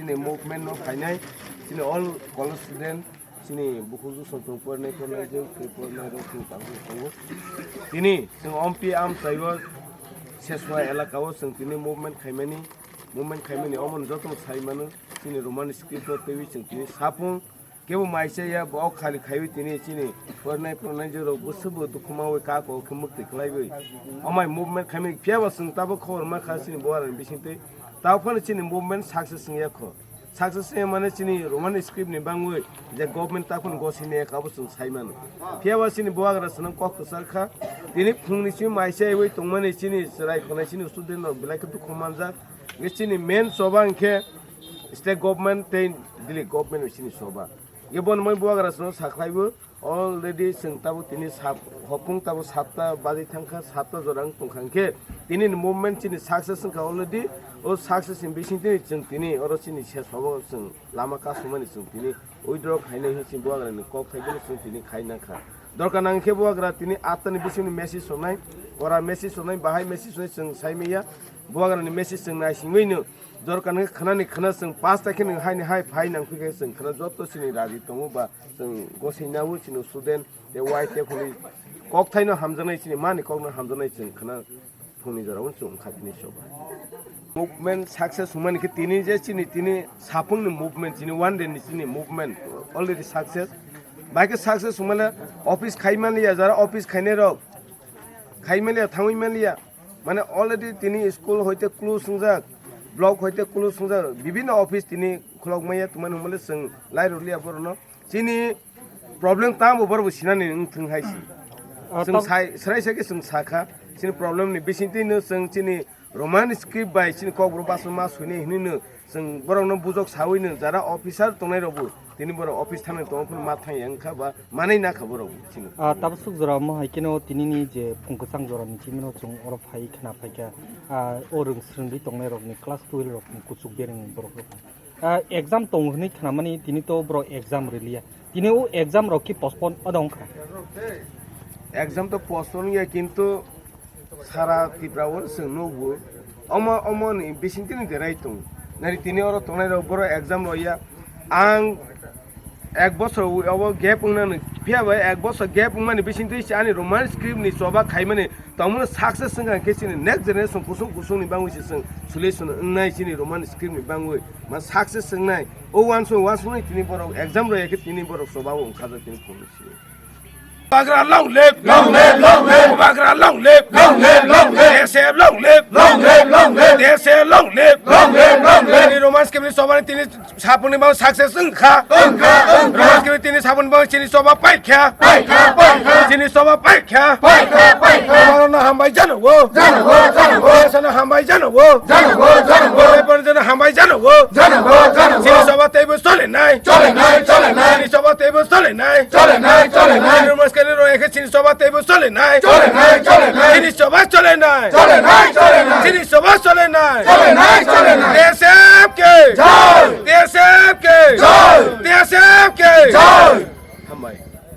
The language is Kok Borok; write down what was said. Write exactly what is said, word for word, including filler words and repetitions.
Ni movement no phainai, chini all college student, chini bukhuk jwsong tong pornai pornai jwk tei pornai rok chini tangwi tongo. Tini chwng ompi amchaibo Seswa elaka o chwng tini movement khaimani, movement khaimani omo no joto sai mano, chini Roman script o twiwi chwng tini sapung kebo mai chaya bo khali khaiwi tini chini pornai pornai jwk rok bwswk bo dukhu mawi kako khe mwktwi khlaiwi. Omai movement khaimani phiya bo chwng tabuk khobor ma kha chini buarani bisingtwi. Tao phano chini movement success wngya kho. Success wngya mane chini Roman script ni bangwi je government ta phano gosini eka abo chwng sai mano. Phiya ba chini bubagra swnam kok kwchar kha. Tini phungni simi mai chaiwi tongmani chini chwrai khonai chini student rok belai khe dukhu manjak. Nge chini main choba hwnkhe state government tei Delhi government ni chini choba. Nge bono moi bubagra swnam sakhlaibo. Already chwng tabuk tini sap-, hopung tabuk satta baji thangkha, satta jora wng tongkha hwnkhe tini ni movement chini success wngkha already. O success ni bising tini chwng tini oro chini ses hobo chwng lama kasumani chwng tini withdraw khainai hwnwi chini bubagra ni kok thai bini chwng tini khai nangkha. Dorkar nang khe bubagra tini atta ni bising ni message sonai, ora message sonai, bahai message sonai chwng sai manya. Bubagra ni message chwng naisingwi no dorkar nang khe khna ni khna chwng pass ta khe nang hai ni hai phai nang phi khe chwng khna joto chini raji tongo ba Chwng gosei nabo chini student tei Y T F ni kok thaino hamjaknai, chini mani kokno hamjaknai chwng khna phungni jorao chwng wngkha tini choba. Movement success wngmani khe tini je chini tini sapungni movement, chini one day ni chini movement already success. Bai khe success wngmani office khai manliya, jara office khainai rok khai manliya, thangwi manliya. Mane already tini school hoite close wngjak, block hoite close wngjak, bibinno office tini khulok maya tongmani hwnmale chwng lai rwliya borokno. Chini problem tamo borok bo sinani wng thung hai si. Ah, Chwng tam- sai, srai sai khe chwng sakha. Chini problem ni bisingtwi no chwng chini Roman script bai chini kokborok basa ma suinai hinwi no chwng borok no bujok sawi no jara officer tongnai rok bo tini borok office thangni tongo phano ma thangya wngkha ba manwi nakha borok bo chini. Ah, tabuk suk jora mo hai keno tini ni je phung kwchang jora ni chimino chwng oro phai khna phaikha, ah, o rwng swrwngwi tongnai rok ni class twelve rok ni kuchuk bereng borok rok. Ah, exam tongo hwnwi khnamani, tini to borok exam rwliya. Tini o exam rok khe postpone o dong kha. Exam to postpone ya, kintu sara Tripura o chwng nukgo. Omo, omo ni bising tini derai tong. Nari tini oro tongnai rok borok exam rwya. Ang ek bosor obo gap wngnani. Phiya bai ek bosor gap wngmani bising twi ani Roman script ni choba khaimani tongmani success wngkha khe chini next generation kusung kusung ni bangwi se chwng solution wngnai chini Roman script ni bangwi. Ma success wngnai. O uansuk uansukni tini borok exam rwya khe tini borok chobao wngkhajak tini phone simi. Bubagra long live! Long live, long live! Bubagra long live! Long live, long live! D S A long live! Long live, long live! D S A long live! Long live, long live! Tini Roman script ni chobani tini Sapungni bang success wngkha. Wngkha, wngkha. Roman script tini sapungni bang chini choba paikha. Paikha, paikha. Chini choba paikha. Paikha, paikha. Borokno hambai jano o. Jano o, jano o. Borokno hambai jano o. Jano o, jano o. Borokno hambai jano o. Jano o, jano o. Chini choba teibo solinai. Solinai, solinai. Chini choba teibo solinai. Solinai, solinai. Roman script rok ekhe chini choba teibo solinai. Solinai, solinai. Chini choba solinai. Solinai, solinai. Chini choba solinai. Solinai.